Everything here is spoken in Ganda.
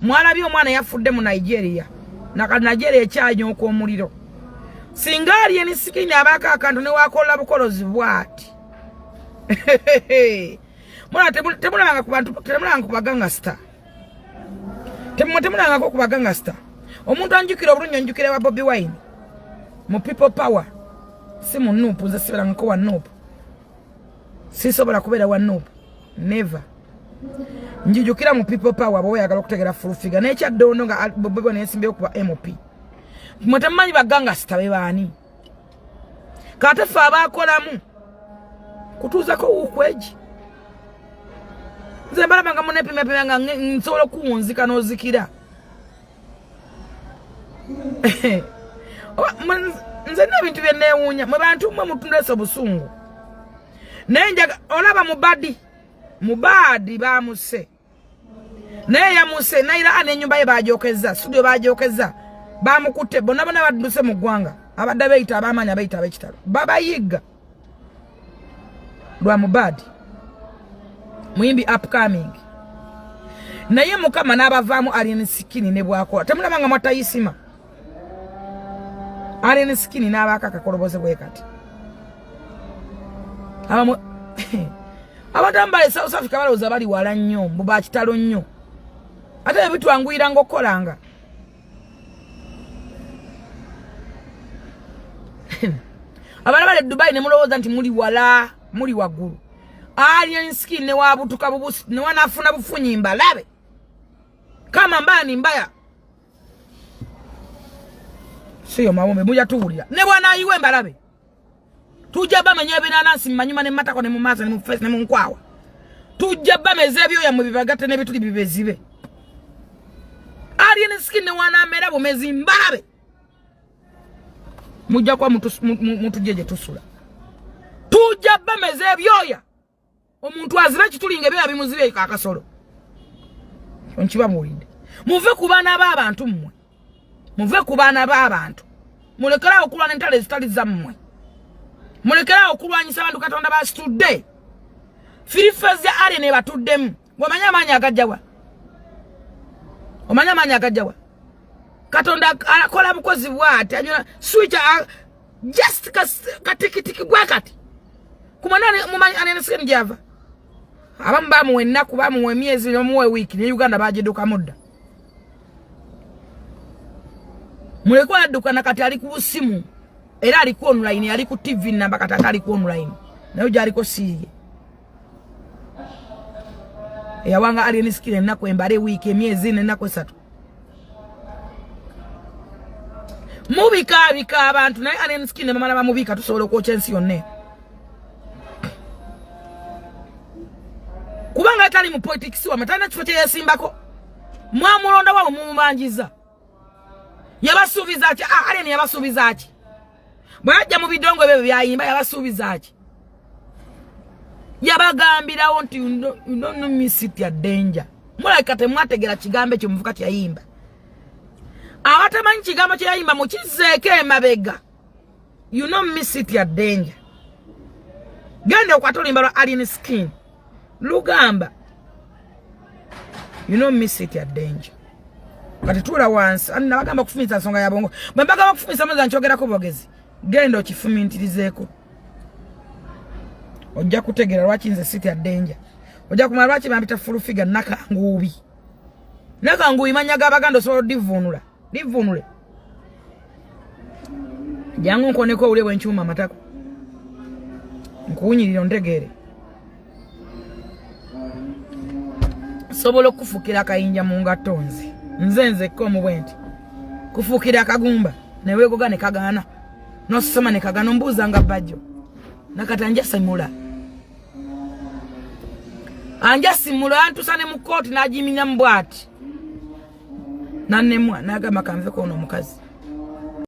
Mwalabye omwana yafudde mu Nigeria, naka Nigeria ekyanyooka omuliro. Singa Alien Skin abaako akantu ne wakola bukolozi bwati. Mwana temulabanga ku bantu, temulabanga ku bagangasta. Temulabangako ku bagangasta. Omuntu anjukira obulungi anjukira wa Bobi Wine mu People Power, si mu NUP. Nze siberangako wa NUP, sisobola kubeera wa NUP, never. Njijukira mu People Power. Bwe oyagala okutegera full figure n'ekyaddondo nga Bobi Wine yensimbyeyo kuba MP. Mwe temumanyi bagangasta be baani. Kate ffe abaakolamu kutuuzako wukwegi, nze mbalaba nga munepimapima nga nsobola okuwunzika n'ozikira. Nze nina ebintu bye neewuunya. Mwe bantu mmwe mutundesa obusungu, naye njaga olaba mubadi mubaadi bamuse, naye yamuse naira n'ennyumba ye bagyokeza, studio bagyokeza, bamukutte, bonna bonna badduse mu ggwanga. Abadde beeyita ab'amaanyi, abeeyita ab'ekitalo, babayigga lwa mubadi muyimbi upcoming, naye Mukama n'abavaamu. Alien Skin ne bwakola, temulaba nga mwatayisima Alien Skin n'abaako akakoloboze bwe kati. Abamu abantu abali South Africa balowooza bali wala nnyo, mbu bakitalo nnyo, ate ebitwanguyiranga okukolanga. Abala bali Dubai ne mulowooza nti muli wala, muli waggulu. Alien Skin ne wabutuka bubusi ne wanafuna bufunyi, mbalabe kama mbaya ni mbaya, siyo mawombe muja tuwulira ne bwana ayiwe mbalabe. Tujja bamenya ebinanansi mu manyuma ne matako ne mu maaso ne mu face ne mu nkwawa. Tujja bameza ebyoya mu bibagatte n'ebituli bibezibe. Alien Skin ne wanamera bumezi, mbalabe. Mujja kuba mutujje gye tusula, tujja bameza ebyoya. Omuntu aziba ekituli nga ebyoya bimuzibe akasolo. Nkibabuulidde, muve ku baana b'abantu mmwe, muve ku baana b'abantu, mulekerawo okulwana entalo ezitali zammwe, mulekerawo okulwanyisa abantu Katonda basitudde. Firifezi ya Alien ebatuddemu. Omanyi amaanyi agajjawa? Omanyi amaanyi agajjawa? Katonda akola bukozi bwati, anyola switch just katikitiki gwe kati kumana mumanyi Alien Skin gyava. Abamu bamuwa ennaku, bamuwa emyezi, bamuwa wiiki, ne Uganda bagiddukamu dda. Muleke adduka nakati ali ku busimu, era ali ku online, ali ku TV namba kati ate ali ku online, naye gyaliko siiye eyawanga Alien Skin ennaku embale, wiiki, emyezi n'ennaku 3. Mubikaabika abantu, naye Alien Skin ne bamala bamubika, tusobola okwokya ensi yonna, kubanga tali mu politics wamwe, talina kifo kyeyesimbako. Mwamulonda wabwe, mumubanjiza. Yabasuubiza ki? Ah, Alien yabasuubiza ki bwe yajja mu bidongo ebyo byayimba? Yabasuubiza ki? Yabagambirawo nti "You don't know me, sitya danger." Mulabika temwategera kigambo ekyo muvuka kyeyayimba. Abatamanyi kigambo kyeyayimba, mukizzeeko emabega. "You know me, sitya danger." Genda okwata oluyimba lwa Alien Skin lugamba "You know me, sitya danger." Kati tuula wansi. Ani nabagamba okufumisa nsonga ya bwongo? Bwe mbagamba okufumisa, muza nkyogerako bwogezi. Genda okifumintirizeeko, ojja kutegeera lwaki nze sitya danger. Ojja kumala lwaki bampita full figure nakanguubi. Nakanguubi manya g'Abaganda, osobola odivuunula? Livuunule, jangu nkoneko owulye bwenkyuma amatako, nkuwunyirire ontegeere. Sobola okufukira akayinja mu ngatto. Nze nzekka omu bwe nti kufuukira akagumba neweegoga ne kagaana, nosoma ne kagaana, ombuuza nga bajjo nakati anjasimula, anjasimula, antusa ne mu kooti n'agiminyamu bw'ati nanemwa, n'agamba kanveko ono omukazi.